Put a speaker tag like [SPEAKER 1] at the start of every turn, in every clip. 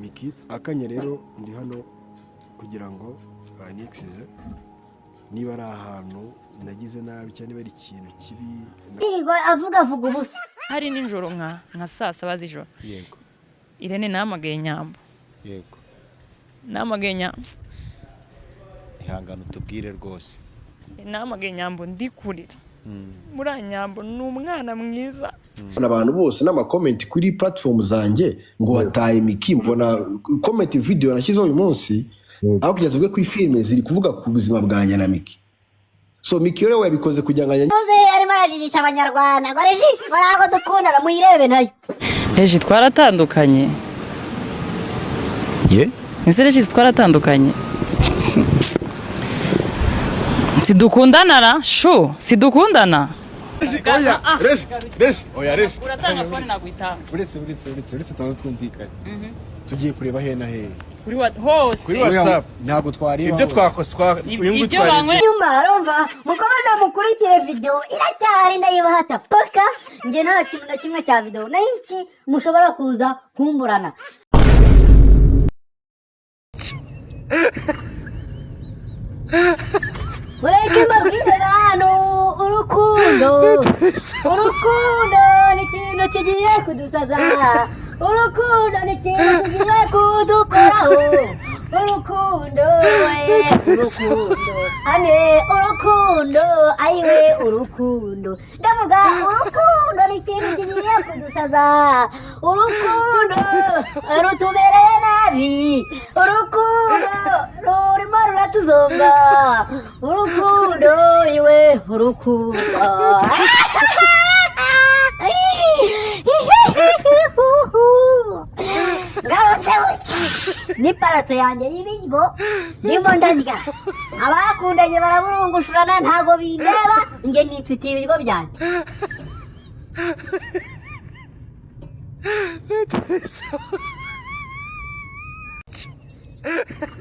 [SPEAKER 1] Miki akanya rero ndi hano kugira ngo niyexcuse niba ari ahantu nagize nabi cyangwa niba ari ikintu kibi.
[SPEAKER 2] Yirirwa avuga avuga ubusa.
[SPEAKER 3] Hari nijoro nka saa 7 z'ijoro.
[SPEAKER 4] Yego.
[SPEAKER 3] Irene, nahamagaye Nyambo.
[SPEAKER 4] Yego.
[SPEAKER 3] Nahamagaye Nyambo.
[SPEAKER 4] Ihangane utubwire rwose.
[SPEAKER 3] Nahamagaye Nyambo ndi kurira. Muri Nyambo ni umwana mwiza.
[SPEAKER 1] Abantu bose n'ama comment kuri platform zanjye ngo wataye Miki. Mbona comment video nashyizeho uyu munsi, aho kugeza uvuge kuri filime ziri kuvuga ku buzima bwanjye na Miki. So Miki rero yabikoze kugira ngo
[SPEAKER 2] Uze arimo arajijisha Abanyarwanda ngo Regis ngo ntabwo dukundana, muyirebe nayo.
[SPEAKER 3] Reji, twaratandukanye.
[SPEAKER 4] Ye.
[SPEAKER 3] Ese Regis, twaratandukanye, sidukundana ra shu, sidukundana?
[SPEAKER 5] Oya Reji, Reji, oya Reji.
[SPEAKER 3] Uratanga phone, nagwitanga.
[SPEAKER 5] Uretse, uretse, uretse, uretse, tubanza twumvikane. Tugiye kureba he na he?
[SPEAKER 3] Kuri wa hose.
[SPEAKER 5] Kuri WhatsApp.
[SPEAKER 1] Ntabwo twareba
[SPEAKER 5] Ibyo
[SPEAKER 1] hose.
[SPEAKER 5] twakoze twa uyu nguyu
[SPEAKER 3] Ibyo
[SPEAKER 5] twarebye.
[SPEAKER 3] banywe.
[SPEAKER 2] Nyuma urumva mukomeze mukurikire video iracyahari, ndayibahata paka. Njye nta kintu na kimwe cya video naho iki mushobora kuza kumburana. Mureke mbabwire bantu, urukundo, urukundo ni ikintu kigiye kudusaza, urukundo ni ikintu kigiye kudukoraho. Urukundo we, urukundo ane, urukundo ayiwe, urukundo ndavuga, urukundo ni ikintu kigiye kudusaza, urukundo rutubereye nabi, urukundo rurimo ruratuzonga, urukundo iwe, urukundo. Ngarutse gutya n'iparato yanjye y'ibiryo ndimo ndarya. Abakundanye baraburungushurana, ntabwo bindeba, njye nifitiye ibiryo byanjye.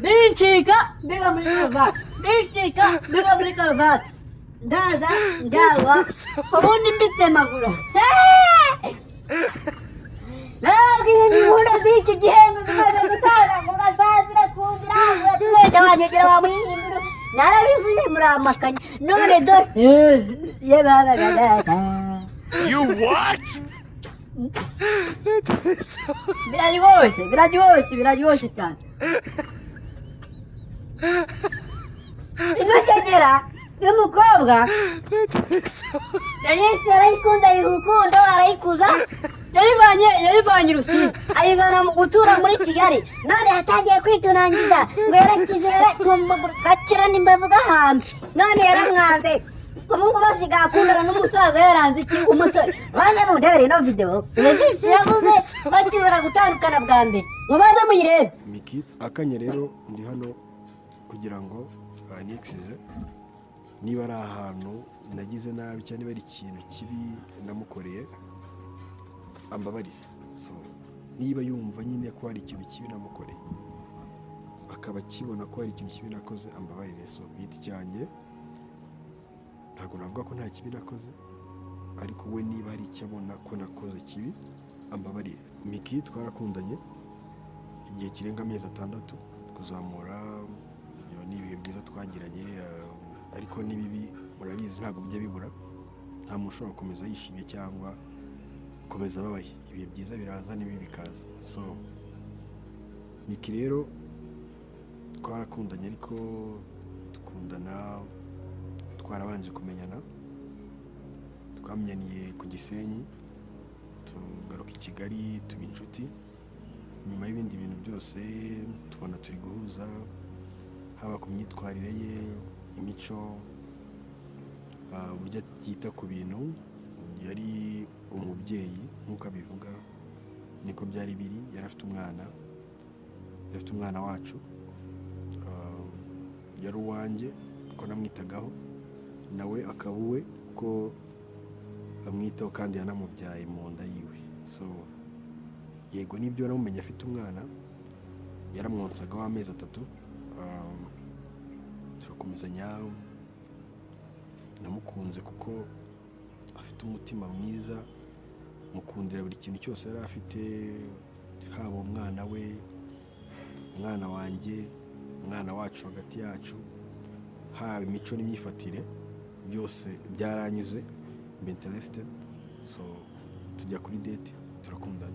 [SPEAKER 2] Bincika biga muri karuvati, bincika biga muri karuvati, ndaza ndagwa ubundi mbitemagura. Narabwiye ngo inkunda z'iki gihembo zimaze gusaza, ngo gasazira ku nzira, uratubeshya wanyegera wamuhindura. Narabivuze muramakanya, none dore ye babaga data.
[SPEAKER 5] You what?
[SPEAKER 2] Biraryoshye, biraryoshye, biraryoshye cyane. Inokegera y'umukobwa Denise arayikunda, ayiha urukundo, arayikuza, yayivanye i Rusizi ayizana mu gutura muri Kigali, none yatangiye kwitunangiza ngo yarakize, yaratumbagura n'imbavu gahambye, none yaramwanze. Ubu ngubu asigaye akundana n'umusaza, yaranze iki umusore. Maze mundebere ino video Regis yavuze bakibura gutandukana bwa mbere, mubanze muyirebe.
[SPEAKER 1] Miki akanya rero ndi hano kugira ngo niyexcuse niba ari ahantu nagize nabi cyangwa niba ari ikintu kibi namukoreye, ambabarire. So niba yumva nyine ko hari ikintu kibi namukoreye, akaba akibona ko hari ikintu kibi nakoze, ambabarire. So ku giti cyanjye ntabwo navuga ko nta kibi nakoze, ariko we niba hari icyo abona ko nakoze kibi, ambabarire. Miki twarakundanye igihe kirenga amezi 6 kuzamura. Iyo ni ibihe byiza twagiranye, ariko n'ibibi murabizi ntabwo bijya bibura. Nta muntu ushobora gukomeza yishimye cyangwa gukomeza ababaye. Ibihe byiza biraza n'ibibi bikaza. So Miki rero twarakundanye, ariko dukundana twarabanje kumenyana. Twamenyaniye ku Gisenyi, tugaruka i Kigali, tuba inshuti. Nyuma y'ibindi bintu byose tubona turi guhuza, haba ku myitwarire ye, imico, uburyo yita ku bintu. Yari umubyeyi nk'uko abivuga, niko byari biri. Yari afite umwana, yari afite umwana wacu. Yari uwanjye kuko namwitagaho, nawe akaba uwe kuko amwitaho, kandi yanamubyaye mu nda yiwe. So yego nibyo namumenye afite umwana, yaramwonsagaho amezi 3. Turakomezanya. Namukunze kuko afite umutima mwiza, mukundira buri kintu cyose yari afite, haba umwana we. Umwana wanjye, umwana wacu, hagati yacu, haba imico n'imyifatire, byose byaranyuze, mba interested. So tujya kuri date, turakundana.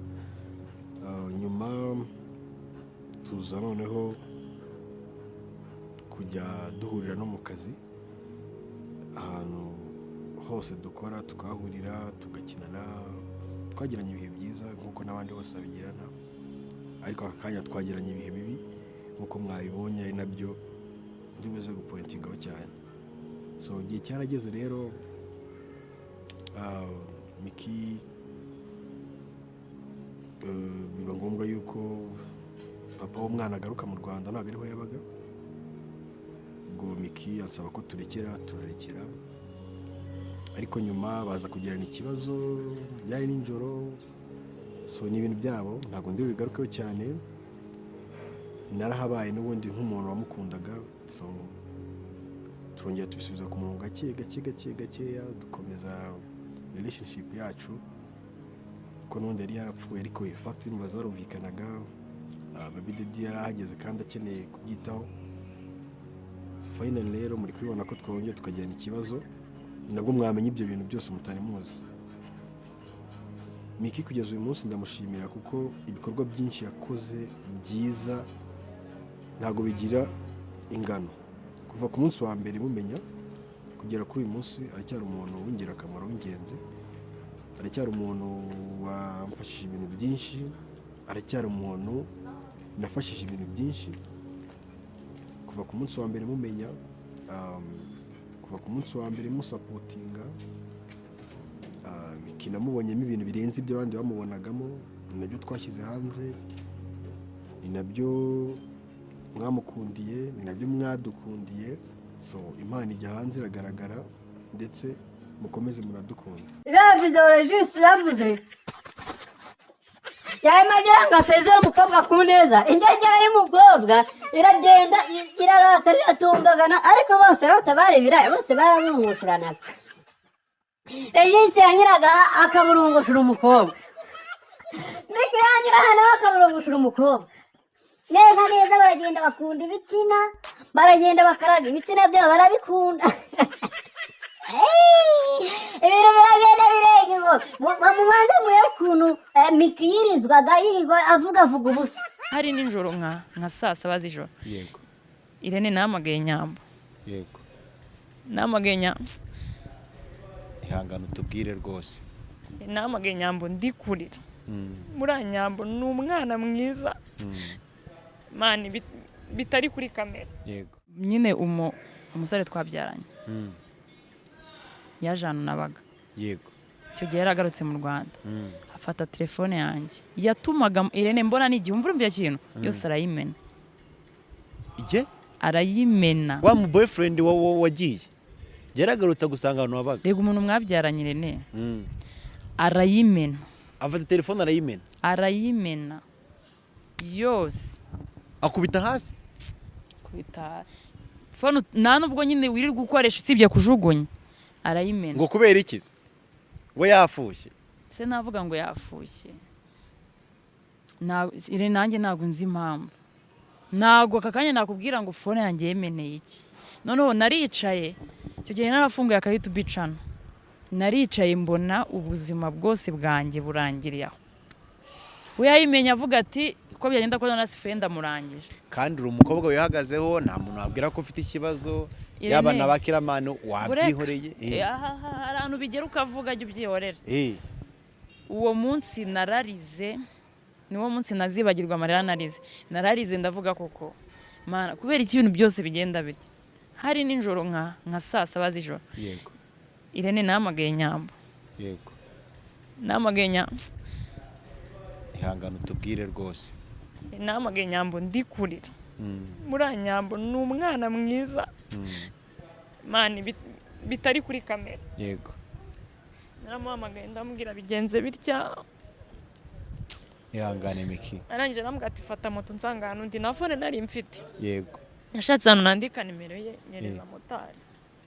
[SPEAKER 1] Nyuma tuza noneho kujya duhurira no mu kazi, ahantu hose dukora tukahahurira, tugakinana. Twagiranye ibihe byiza nk'uko n'abandi bose babigirana, ariko aka kanya twagiranye ibihe bibi nk'uko mwabibonye, ari nabyo ndi buze gupointingaho cyane. So igihe cyarageze rero, Miki, biba ngombwa yuko papa w'umwana agaruka mu Rwanda, ntabwo ariho yabaga. Ubwo Miki ansaba ko turekera, turarekera, ariko nyuma baza kugirana ikibazo, byari nijoro. So ni ibintu byabo, ntabwo ndi bubigarukeho cyane. Narahabaye n'ubundi nk'umuntu wamukundaga. So turongera tubisubiza ku murongo gake gake gake gakeya, dukomeza relationship yacu, kuko n'ubundi yari yarapfuye, ariko in fact zarumvikanaga. Baby daddy yari ahageze kandi akeneye kubyitaho. Finally rero muri kubibona ko twongeye tukagirana ikibazo, ni nabwo mwamenya ibyo bintu byose mutari muzi. Miki kugeza uyu munsi ndamushimira, kuko ibikorwa byinshi yakoze byiza ntabwo bigira ingano. Kuva ku munsi wa mbere mumenya kugera kuri uyu munsi, aracyari umuntu w'ingirakamaro, w'ingenzi, aracyari umuntu wamfashije ibintu byinshi, aracyari umuntu nafashije ibintu byinshi. Kuva ku munsi wa mbere mumenya, kuva ku munsi wa mbere musupportinga, Miki namubonyemo ibintu birenze ibyo abandi bamubonagamo. Ni nabyo twashyize hanze, ni nabyo mwamukundiye, ni nabyo mwadukundiye. So impano ijya hanze iragaragara, ndetse mukomeze muradukunda.
[SPEAKER 2] Iriya video Regis yavuze, yarimo agira ngo asezere umukobwa ku neza, ingegera y'umukobwa iragenda irarakara, iratumbagana, ariko bose batabara ibiraya, bose baraburungushuranaga. Regis yanyuraga aha akaburungushura umukobwa, Miki yanyura aha nawe akaburungushura umukobwa, neza neza. Baragenda bakunda ibitsina, baragenda bakaraga ibitsina byabo, barabikunda. Ibintu biragenda birenga ngo mubanze murebe ukuntu Miki yirizwaga yirirwa avuga avuga ubusa.
[SPEAKER 3] Hari nijoro nka saa 7 z'ijoro.
[SPEAKER 4] Yego.
[SPEAKER 3] Irene, nahamagaye Nyambo.
[SPEAKER 4] Yego.
[SPEAKER 3] Nahamagaye Nyambo.
[SPEAKER 4] Ihangane utubwire rwose.
[SPEAKER 3] Nahamagaye Nyambo ndi kurira. Muri Nyambo ni umwana mwiza, man, bitari kuri kamera.
[SPEAKER 4] Yego.
[SPEAKER 3] Nyine umusore twabyaranye yaje ahantu nabaga.
[SPEAKER 4] Yego.
[SPEAKER 3] Icyo gihe yaragarutse mu Rwanda, afata telefone yanjye yatumaga Irene mbona n'igihe umva urumva icyo kintu yose, arayimena.
[SPEAKER 4] Ye?
[SPEAKER 3] Arayimena.
[SPEAKER 4] Wa mu boyfriend wagiye yaragarutse gusanga ahantu wabaga?
[SPEAKER 3] Rega umuntu mwabyaranye, Irene, arayimena.
[SPEAKER 4] Afata telefone arayimena?
[SPEAKER 3] Arayimena yose.
[SPEAKER 4] Akubita hasi?
[SPEAKER 3] Kubita phone, nta nubwo nyine wirirwa ukoresha usibye kujugunya, arayimena.
[SPEAKER 4] Ngo kubera iki se? Ngo yafushye?
[SPEAKER 3] Se navuga ngo yafushye. Irene, nanjye ntabwo nzi impamvu, ntabwo aka kanya nakubwira ngo phone yanjye yemeneye iki. Noneho naricaye, icyo gihe narafunguye aka YouTube channel, naricaye mbona ubuzima bwose bwanjye burangiriye aho. We yayimenya avuga ati uko byagenda kose na sife ndamurangije.
[SPEAKER 4] Kandi uri umukobwa wihagazeho, nta muntu wabwira ko ufite ikibazo.
[SPEAKER 3] Irene,
[SPEAKER 4] yaba na bakiramani wabyihoreye.
[SPEAKER 3] Aha, hari ahantu bigera ukavuga, jya ubyihorera. Uwo munsi nararize, niwo munsi nazibagirwa amarira narize. Nararize ndavuga koko Mana, kubera iki ibintu byose bigenda bitya? Hari nijoro nka saa 7 z'ijoro.
[SPEAKER 4] Yego.
[SPEAKER 3] Irene, nahamagaye Nyambo.
[SPEAKER 4] Yego.
[SPEAKER 3] Nahamagaye Nyambo.
[SPEAKER 4] Ihangane utubwire rwose.
[SPEAKER 3] Nahamagaye Nyambo ndi kurira. Muri Nyambo ni umwana mwiza, man, bitari kuri kamera.
[SPEAKER 4] Yego.
[SPEAKER 3] Naramuhamagaye ndamubwira bigenze bitya.
[SPEAKER 4] Ihangane Miki.
[SPEAKER 3] Arangije arambwira ati fata moto nsanga ahantu ndi, na phone nari mfite.
[SPEAKER 4] Yego.
[SPEAKER 3] Nashatse ahantu nandika nimero ye, nyereza motari,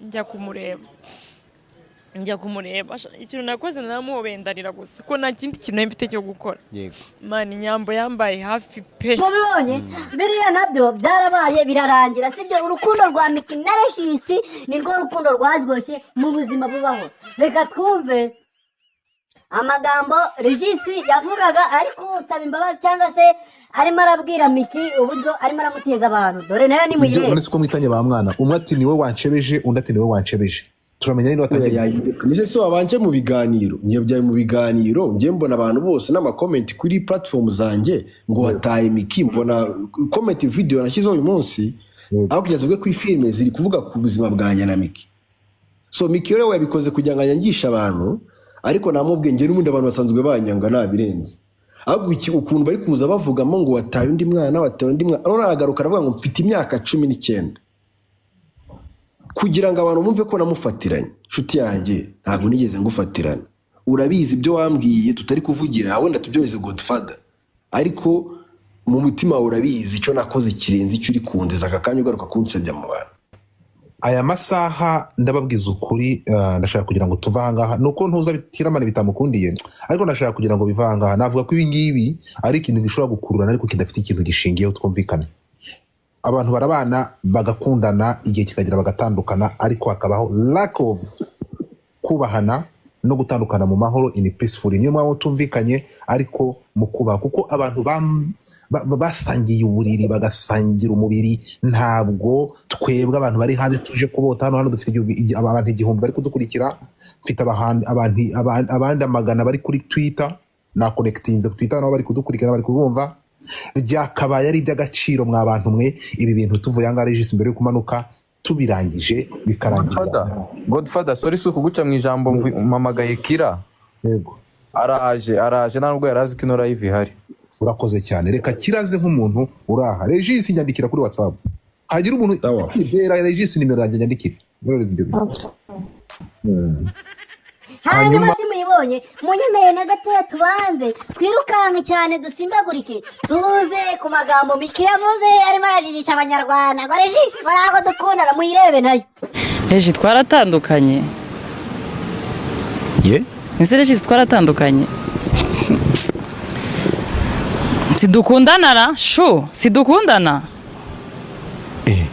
[SPEAKER 3] njya kumureba. Njya kumureba. Ikintu nakoze, naramuhobeye ndarira gusa, ko nta kindi kintu nari mfite cyo gukora. Man, Inyambo yambaye hafi pe.
[SPEAKER 2] Mubibonye, biriya nabyo byarabaye birarangira, sibyo? Urukundo rwa Miki na Regis nirwo rukundo rwaryoshye mu buzima bubaho. Reka twumve amagambo Regis yavugaga ari gusaba imbabazi, cyangwa se arimo arabwira Miki uburyo arimo aramuteza abantu. Dore nayo
[SPEAKER 5] Ibyo
[SPEAKER 2] nimuyirebe.
[SPEAKER 5] None se ko mwitanye ba mwana, umwe ati niwe wanshebeje, undi ati niwe wanshebeje, turamenya ninde watangiye?
[SPEAKER 1] Nise se wabanje mu biganiro? Njye byaye mu biganiro, njye mbona abantu bose n'ama comment kuri platform zanjye ngo wataye Miki. Mbona comment video nashyizeho uyu munsi, aho kugeza ubwo kuri filime ziri kuvuga ku buzima bwanjye na Miki. So Miki rero yabikoze kugira ngo anyangishe abantu, ariko namubwiye njye n'ubundi abantu basanzwe banyanga nabirenze. Ahubwo ukuntu bari kuza bavugamo ngo wataye undi mwana, wataye undi mwana, none aragaruka aravuga ngo mfite imyaka 19, kugira ngo abantu bumve ko namufatiranye. Inshuti yanjye, ntabwo nigeze ngufatirana. Urabizi ibyo wambwiye tutari kuvugira, wenda tubyoheze Godfather, ariko mu mutima wawe urabizi icyo nakoze kirenze icyo uri kunziza aka kanya ugaruka kunsebya mu bantu.
[SPEAKER 5] Aya masaha, ndababwiza ukuri, ndashaka kugira ngo tuve ahangaha. Nuko ntuza bitiramane bitamukundiye, ariko ndashaka kugira ngo bive ahangaha. Navuga ko ibi ngibi ari ikintu gishobora gukururana ariko kidafite ikintu gishingiyeho. Twumvikane, abantu barabana bagakundana, igihe kikagera bagatandukana, ariko hakabaho lack of kubahana no gutandukana mu mahoro, in peaceful. Niyo mpamvu tumvikanye ariko mu kubaha, kuko abantu basangiye uburiri, bagasangira umubiri, ntabwo twebwe abantu bari hanze tuje kubota hano. Hano dufite abantu 1000 bari kudukurikira, mfite abandi amagana bari kuri Twitter, na connectinze ku Twitter, nabo bari kudukurikira, bari kubumva. Byakabaye ari iby'agaciro, mwa bantu mwe. Ibi bintu tuvuye ahangaha, Regis, mbere yo kumanuka tubirangije, bikarangira.
[SPEAKER 6] Godfather, Godfather, sorry, si ukuguca mu ijambo, mpamagaye Kira.
[SPEAKER 5] Yego.
[SPEAKER 6] Araje, araje, nta nubwo yari azi ko ino live ihari.
[SPEAKER 5] Urakoze cyane. Reka kiraze nk'umuntu uraha. Regis, nyandikira kuri WhatsApp, hagira umuntu
[SPEAKER 1] Sawa.
[SPEAKER 5] bera Regis nimero yanjye, nyandikire. Mwoherereze ibyo bintu.
[SPEAKER 2] Hanyuma
[SPEAKER 5] Hanyuma-
[SPEAKER 2] simuyibonye, munyemerere na gatoya tubanze twirukanke cyane, dusimbagurike, tuze ku magambo Miki yavuze arimo arajijisha Abanyarwanda ngo Regis ngo ntabwo dukundana. Muyirebe nayo.
[SPEAKER 3] Reji, twaratandukanye.
[SPEAKER 4] Ye?
[SPEAKER 3] Ese Regis, twaratandukanye? Sidukundana ra shu, sidukundana.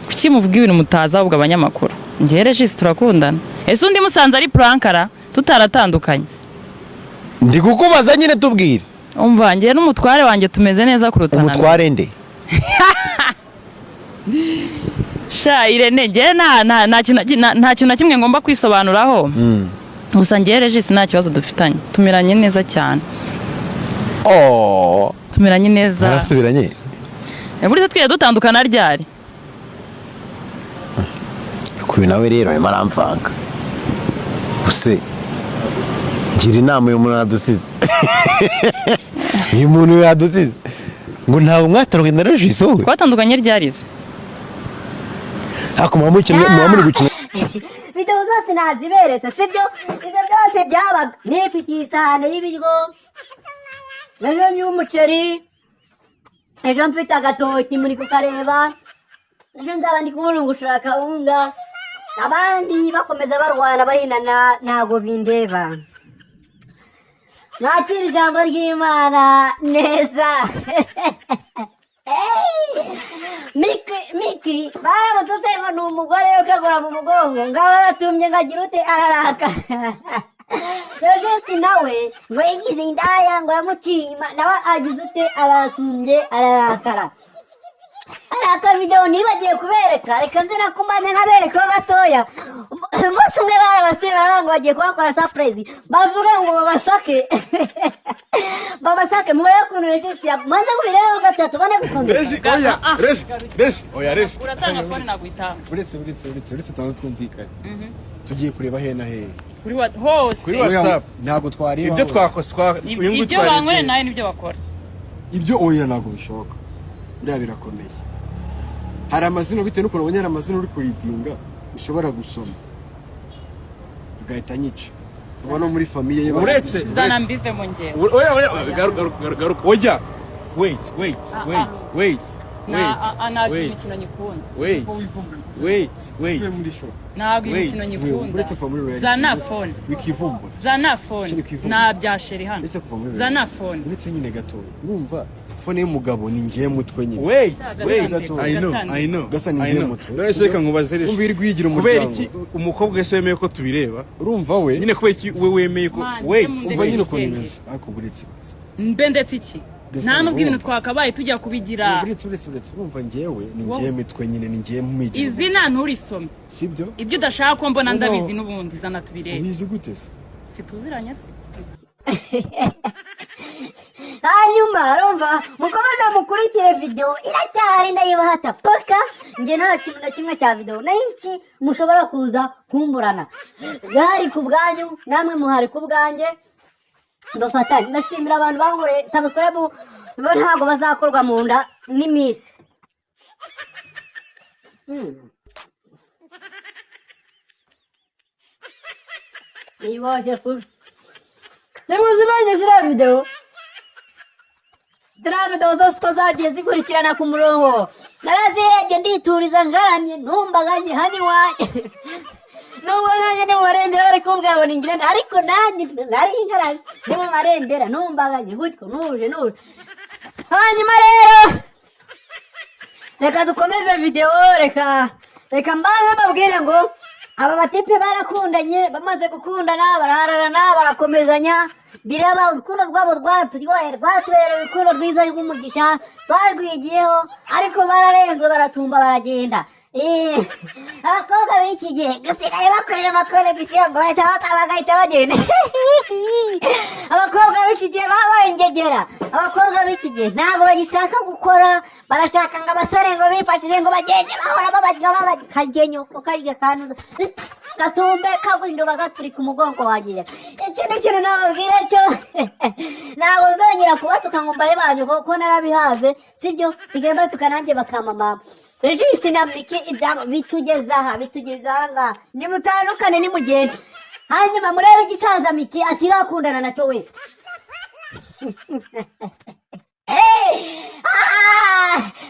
[SPEAKER 3] Kuki muvuga ibintu mutazi ahubwo abanyamakuru? Njyewe Regis turakundana. Ese undi musanze ari prank ra, tutaratandukanye?
[SPEAKER 4] Ndi kukubaza nyine, tubwire.
[SPEAKER 3] Umva, njyewe n'umutware wanjye tumeze neza kuruta na mbere.
[SPEAKER 4] Umutware nde?
[SPEAKER 3] Sha Irene, njyewe nta kintu na kimwe ngomba kwisobanuraho. Gusa njyewe Regis nta kibazo dufitanye, tumeranye neza cyane.
[SPEAKER 4] Oh.
[SPEAKER 3] Tumeranye neza.
[SPEAKER 4] Narasubiranye.
[SPEAKER 3] Burya twiye dutandukana ryari?
[SPEAKER 4] Kuyu nawe rero arimo aramvanga. Use ngira inama, uyu muntu yadusize, uyu muntu yadusize ngo ntabwo mwatandukanye na Regis wowe.
[SPEAKER 3] Twatandukanye ryari se?
[SPEAKER 4] Ariko muba muba muri gukina.
[SPEAKER 2] Videwo zose naziberetse, sibyo? Ibyo byose byabaga nifitiye isahani y'ibiryo, ejo y'umuceri, ejo mfite agatoki muri kukareba, ejo nzaba ndi kuburungushura akawunga, abandi bakomeza barwana bahinana, ntabwo bindeba. Mwakira ijambo ry'Imana neza. Miki, Miki baramututse ngo ni umugore ukagura mu mugongo, ngo baratumye ngo agire ute, araraka. Regis nawe ngo yigize indaya, ngo yamuciye inyuma, nawe agize ute, aratumbye, ararakara. Hari akavidewo nibagiye kubereka, reka nze nakumane nkaberekaho gatoya. Umunsi umwe barabasuye, baravuga ngo bagiye kubakora surprise, bavuga ngo babasake, babasake. Murebe ukuntu Regis maze mubirebeho gatoya tubone gukomeza.
[SPEAKER 5] Reji, oya, Reji, Reji, oya, Reji.
[SPEAKER 3] Uratanga phone, nagwitanga.
[SPEAKER 1] Uretse, uretse, uretse, uretse tubanze twumvikane. Tugiye kureba he na hehe?
[SPEAKER 3] Kuri wa hose.
[SPEAKER 7] Kuri WhatsApp.
[SPEAKER 1] Ntabwo twareba
[SPEAKER 7] Ibyo
[SPEAKER 1] hose.
[SPEAKER 7] twakoze uyu nguyu
[SPEAKER 3] Ibyo banyweye
[SPEAKER 7] twarebye.
[SPEAKER 3] nawe nibyo bakora.
[SPEAKER 1] Ibyo oya, ntabwo bishoboka, biriya birakomeye. Hari amazina, bitewe n'ukuntu ubonye hari amazina uri kuridinga ushobora gusoma agahita anyica. Aba no muri famille ye.
[SPEAKER 7] Uretse
[SPEAKER 3] Zana
[SPEAKER 7] uretse.
[SPEAKER 3] mbivemo njyewe.
[SPEAKER 7] Oya, oya, garuka, garuka, garuka, oya, wait, wait, wait, wait.
[SPEAKER 3] Na
[SPEAKER 7] Wait,
[SPEAKER 3] ntabwo iyi
[SPEAKER 7] wait.
[SPEAKER 3] mikino nyikunda.
[SPEAKER 7] Wait, wait, wait.
[SPEAKER 1] Uvuye muri show.
[SPEAKER 3] Ntabwo iyi
[SPEAKER 7] Wait.
[SPEAKER 3] mikino nyikunda.
[SPEAKER 1] Uretse kuva muri reality.
[SPEAKER 3] Zana phone.
[SPEAKER 1] Wikivumbura.
[SPEAKER 3] Zana phone.
[SPEAKER 1] Sheri kwivumbura.
[SPEAKER 3] Nta bya chéri hano.
[SPEAKER 1] Ese kuva muri
[SPEAKER 3] Zana
[SPEAKER 1] reality.
[SPEAKER 3] phone.
[SPEAKER 1] Uretse nyine gato, urumva phone y'umugabo ni ngiye mutwe nyine.
[SPEAKER 7] Wait, wait.
[SPEAKER 1] Gato.
[SPEAKER 7] I know, I know.
[SPEAKER 1] Gasa ni
[SPEAKER 7] I
[SPEAKER 1] ngiye
[SPEAKER 7] know.
[SPEAKER 1] mutwe.
[SPEAKER 7] None se reka nkubaze rero.
[SPEAKER 1] Urumva iri guhigira
[SPEAKER 7] Kubera
[SPEAKER 1] umuryango.
[SPEAKER 7] iki umukobwa wese wemeye ko tubireba?
[SPEAKER 1] Urumva we.
[SPEAKER 7] Nyine kubera iki we wemeye ko
[SPEAKER 3] Man,
[SPEAKER 7] wait.
[SPEAKER 3] mbe
[SPEAKER 1] Umva nyine ukuntu
[SPEAKER 3] Wait.
[SPEAKER 1] imeze. Ariko uretse.
[SPEAKER 3] Mbe ndetse iki?
[SPEAKER 1] Gasa
[SPEAKER 3] Nta nubwo ibintu
[SPEAKER 1] urumva.
[SPEAKER 3] twakabaye tujya kubigira.
[SPEAKER 1] Uretse urumva njyewe ni ngiye mitwe nyine, ni ngiye mwigira.
[SPEAKER 3] Izina nturisome.
[SPEAKER 1] Sibyo?
[SPEAKER 3] Ibyo udashaka ko mbona
[SPEAKER 1] No.
[SPEAKER 3] ndabizi n'ubundi, zana tubirebe.
[SPEAKER 1] Ubizi gute se?
[SPEAKER 3] Situziranye se?
[SPEAKER 2] Hanyuma urumva, mukomeze mukurikire videwo, iracyahari, ndayibahata paka. Njye nta kintu na kimwe cya videwo naho iki mushobora kuza kumburana. Gahari ku bwanyu, namwe muhari ku bwanjye, dufatanye. Ndashimira abantu bankoreye subscribe, bo ntabwo bazakorwa mu nda n'iminsi. Iboshye kubi simuzibanye ziriya videwo, ziriya videwo zose uko zagiye zikurikirana ku murongo narazirebye, ndituriza, ngaramye, ntumbaganye hano iwanjye. Nubwo nanjye ndi mu marembera bari kumbwira ngo ningire nde, ariko nanjye nari ngaramye ndi mu marembera, ntumbaganye gutyo, nuje nuje. Hanyuma rero reka dukomeze videwo, reka mbanze mbabwire ngo aba batipe barakundanye, bamaze gukundana barararana, barakomezanya, biraba. Urukundo rwabo rwaraturyoheye, rwatubereye urukundo rwiza rw'umugisha, barwigiyeho, ariko bararenzwe, baratumba, baragenda. Abakobwa b'iki gihe gusigaye bakorera amaconnexion ngo bahita bagahita bagenda. Abakobwa b'iki gihe babaye ingegera. Abakobwa b'iki gihe ntabwo bagishaka gukora, barashaka ngo abasore ngo bifashije ngo bagende bahora babarya babakarya karya kanuza gatumbe kagwinduba gaturika umugongo wagiye. Ikindi kintu nababwira cyo, ntabwo nzongera kubatuka ngo mbahe banyu kuko narabihaze, sibyo? Nsigaye mbatuka nanjye bakamamama. Regis na Miki ibyabo bitugeze aha, bitugeze aha ngaha. Nimutandukane, nimugende, hanyuma murebe igisaza Miki asigaye akundana nacyo we.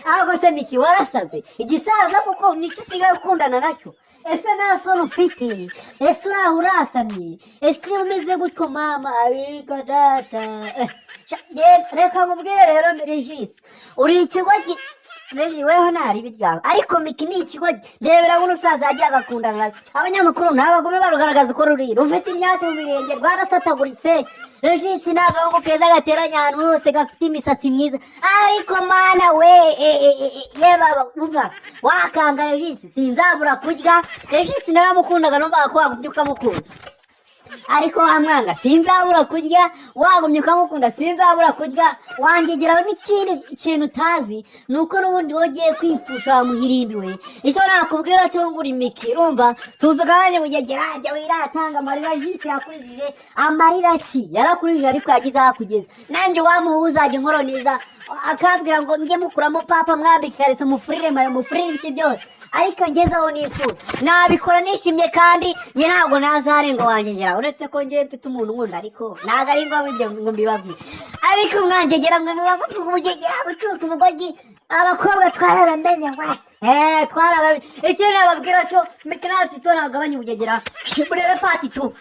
[SPEAKER 2] Ahubwo se Miki warasaze? Igisaza kuko nicyo usigaye ukundana nacyo? Ese nta soni ufite? Ese uraho urasamye? Ese umeze gutyo mama? Ariko data. Sha, reka nkubwire rero Regis, uri ikigo. Regi weho ntari ibiryawe, ariko Miki ni ikigo. Ndebera nk'umusaza yagiye agakundana nawe. Abanyamakuru ntabagume barugaragaza uko ruri, rufite imyaka mu birenge, rwarasataguritse. Regis ni agahungu keza gateranye ahantu hose, gafite imisatsi myiza, ariko mana we, yeba umva wakanga Regis, sinzabura kurya. Regis naramukundaga, numvaga ko wagumye ukamukunda, ariko wamwanga sinzabura kurya. Wagumye ukamukunda sinzabura kurya. Wangegeraho n'ikindi kintu utazi ni uko n'ubundi wogiye kwipfusha wamuhirimbiwe. Icyo nakubwira cyo ngura imiki, urumva tuzi akanya bugegera jya wiratanga amarira. Jisi yakurijije amarira ki? Yarakurijije, ariko yagize aho akugeza. Nanjye uwamuha uzajya inkoroniza akambwira ngo njye mukuramo papa, mwambike ikariso, mufurire mayo, mufurire iki byose, ariko ngeze aho nifuza nabikora nishimye, kandi njye ntabwo nazarenga wangegera, uretse ko njye mfite umuntu nkunda, ariko ntabwo ari ngombwa ibyo ngo mbibabwire. Ariko mwangegera mwe muba muvuga ubugegera bucuruka umugogi. Abakobwa twarabamenye we, twarabamenye. Ikindi nababwira cyo, mikirati to nagabanya ubugegera, murebe part 2.